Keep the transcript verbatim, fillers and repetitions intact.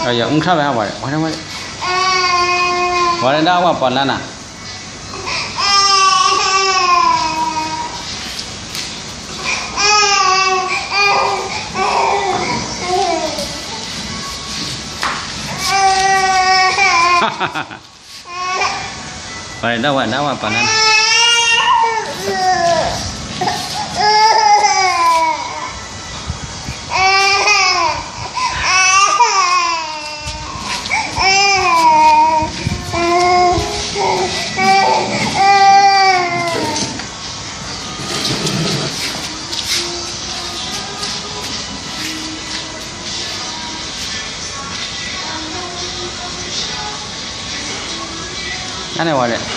Ya, n hkra bai, wa re, wa re, wa re. Wa re, da wa pon la na. Wa re, da wa, da wa pon la na. Anhte wa re.